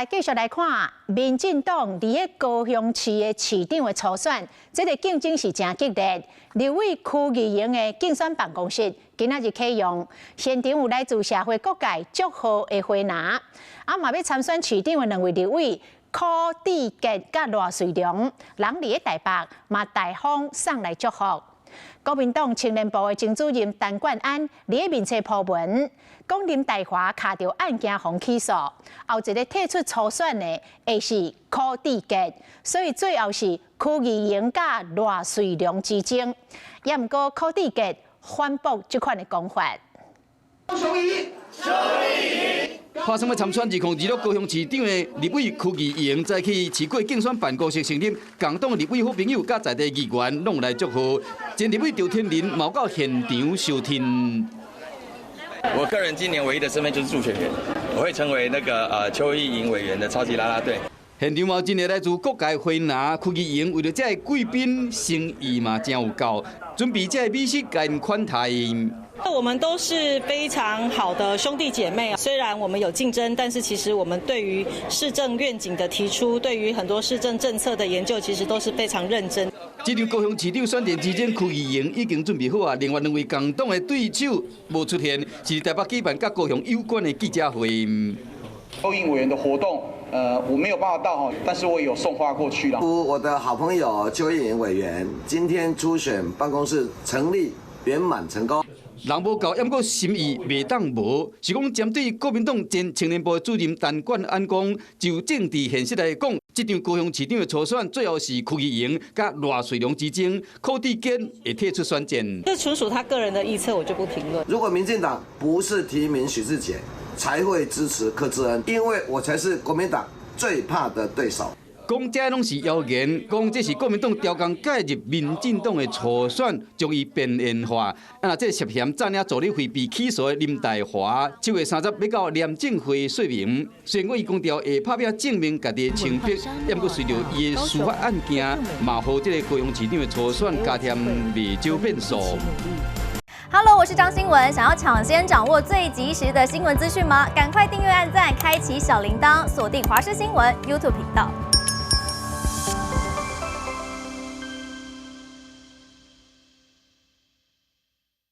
來繼續來看，民進黨佇咧高雄市的市長的初選，這個競爭是誠激烈。立委柯議員的競選辦公室今仔日啟用，現場有來自社會各界祝賀的花籃。啊，嘛欲參選市長的兩位立委柯智傑佮賴瑞隆，人佇咧台北嘛大方送來祝福。國民黨青年部的前主任陳冠安佇咧面冊 po 文，講林岱樺跤著案件予起訴，後一个退出初選的會是柯智傑，所以最後是柯議員佮賴瑞隆之爭。也毋過柯智傑反駁這款的講法。拍算欲參選2026高雄市長的立委柯議員，早起市區競選辦公室成立，共黨立委好朋友佮在地議員攏來祝賀。前立委趙天麟嘛到現場收聽。我個人今年唯一的身份就是助選員，我會成為那個邱意瑩委員的超級啦啦隊。現場嘛真濟來自各界花籃，柯議員為著這个貴賓心意嘛誠有夠，準備這个美食共𪜶款待。我們都是非常好的兄弟姐妹啊，雖然我們有競爭，但是其實我們對於市政願景的提出，對於很多市政政策的研究，其實都是非常認真。這場高雄市長選戰之前，柯議員已經準備好啊。另外兩位共黨的對手無出現，是台北舉辦佮高雄有關的記者會。邱意瑩委員的活動，我沒有辦法到哈，但是我有送花過去了。我的好朋友邱意瑩委員今天初選辦公室成立圓滿成功。人無到，毋過心意袂當無，是講針對國民黨前青年部的主任陳冠安講，就政治現實來講，這場高雄市長的初選最後是柯議員佮賴瑞隆之爭，柯智堅會退出選戰。這純屬他個人的臆測，我就不評論。如果民進黨不是提名許智傑，才會支持柯志恩，因為我才是國民黨最怕的對手。講這攏是謠言，講這是國民黨刁工介入民進黨的初選，將伊邊緣化。啊，這涉嫌詐領助理費被起訴的林岱樺，7月30欲到廉政會說明。雖然講伊強調會拍拚證明家己的清白，毋過隨著伊的司法案件，嘛予這个高雄市長的初選加添袂少變數。 Hello，我是張新聞，想要搶先掌握最及時的新聞資訊嗎？趕快訂閱、按讚、開啟小鈴鐺，鎖定華視新聞 YouTube 頻道。